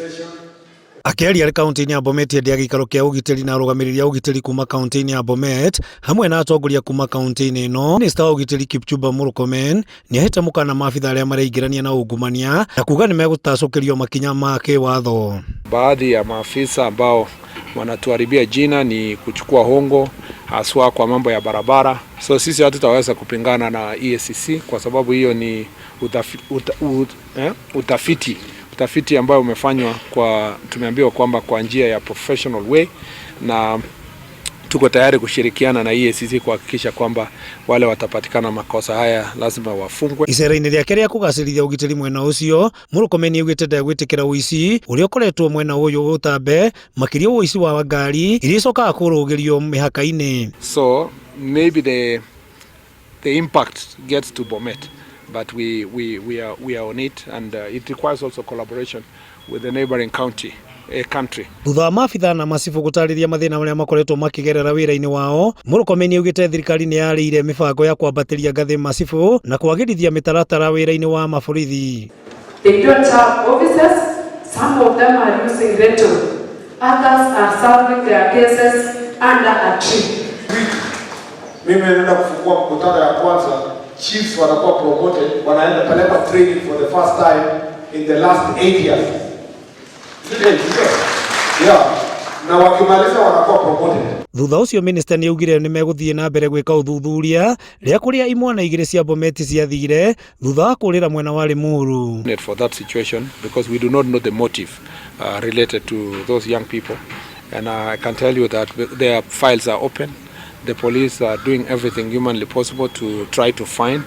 Session. Akĩaria arĩ kaunti-inĩ ya Bomet hĩndĩ ya gĩikaro kĩa ũgitĩri na arũgamĩrĩri a ũgitĩri kuma kaunti-inĩ ya Bomet hamwe na atongoria kuma kaunti-inĩ ĩno, Minista wa ũgitĩri Kipchumba Murkomen nĩahete mũkana maabitha arĩa mareingĩrania na ungumania na kuga nĩmegũtacũkĩrio makinya ma kĩwatho. Baadhi ya maafisa ambao wanatuharibia jina ni kuchukua hongo haswa kwa mambo ya barabara. So sisi hatutaweza kupingana na EACC kwa sababu hiyo ni utafi, uta, ut, eh, utafiti utafiti ambayo umefanywa kwa, tumeambiwa kwamba kwa njia ya professional way, na tuko tayari kushirikiana na EACC kuhakikisha kwamba wale watapatikana makosa haya lazima wafungwe. Icera-inĩ rĩake rĩa kũgacĩrithia ũgitĩri mwena ũcio, Murkomen nĩaugĩte ndegwĩtĩkĩra ũici ũrĩa ũkoretwo mwena ũyũ ũtambe, makĩria ũici wa ngari iria icokaga kũrũgĩrio mĩhaka-inĩ. So maybe the impact gets to Bomet, but we are on it, and it requires also collaboration with the neighboring county country. Thutha wa maabitha na macibũ gũtarĩria mathĩna marĩa makoretwo makĩgerera wĩra-inĩ wao, Murkomen nĩaugĩte thirikari nĩ yarĩire mĩbango ya kwambatĩria ngathĩ macibũ na kwagĩrithia mĩtaratara wĩra-inĩ wa maborithi. They don't have offices. Some of them are using rental. Others are solving their cases under a tree. Mimi naenda kufungua mkutano ya kwanza, chiefs wanakuwa promoted, wanaenda pelekwa training for the first time in the last 8 years. Is it 8? Yeah. Na wakimaliza wanakuwa promoted. Thutha ũcio minista nĩaugire nĩmegũthiĩ na mbere gwĩka ũthuthuria rĩa kũrĩa imwana igĩrĩ cia Bomet ciathire thutha wa kũrĩra mwena wa Limuru. For that situation, because we do not know the motive related to those young people, and I can tell you that their files are open. The police are doing everything humanly possible to try to find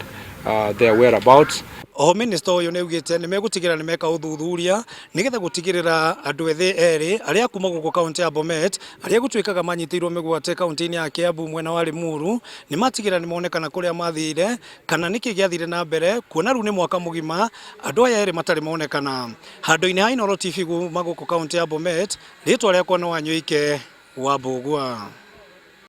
their whereabouts. Oho minista ũyũ nĩaugĩte nĩmegũtigĩrĩra nĩmeka ũthuthuria nĩgetha gũtigĩrĩra andũ ethĩ erĩ arĩa kuma gũkũ kaunti ya Bomet arĩa gũtuĩkaga manyitĩirwo mĩgwate kaunti-inĩ ya Kiambu mwena wa Limuru nĩmatigĩrĩra nĩmonekana kũrĩa mathire kana nĩkĩ gĩathire na mbere, kuona rĩu nĩ mwaka mũgima andũ aya erĩ matarĩ monekana. Handũ-inĩ ha Inooro TV kuma gũkũ kaunti ya Bomet, rĩtwa rĩakwa nĩ Wanyoike wa Mbũgua.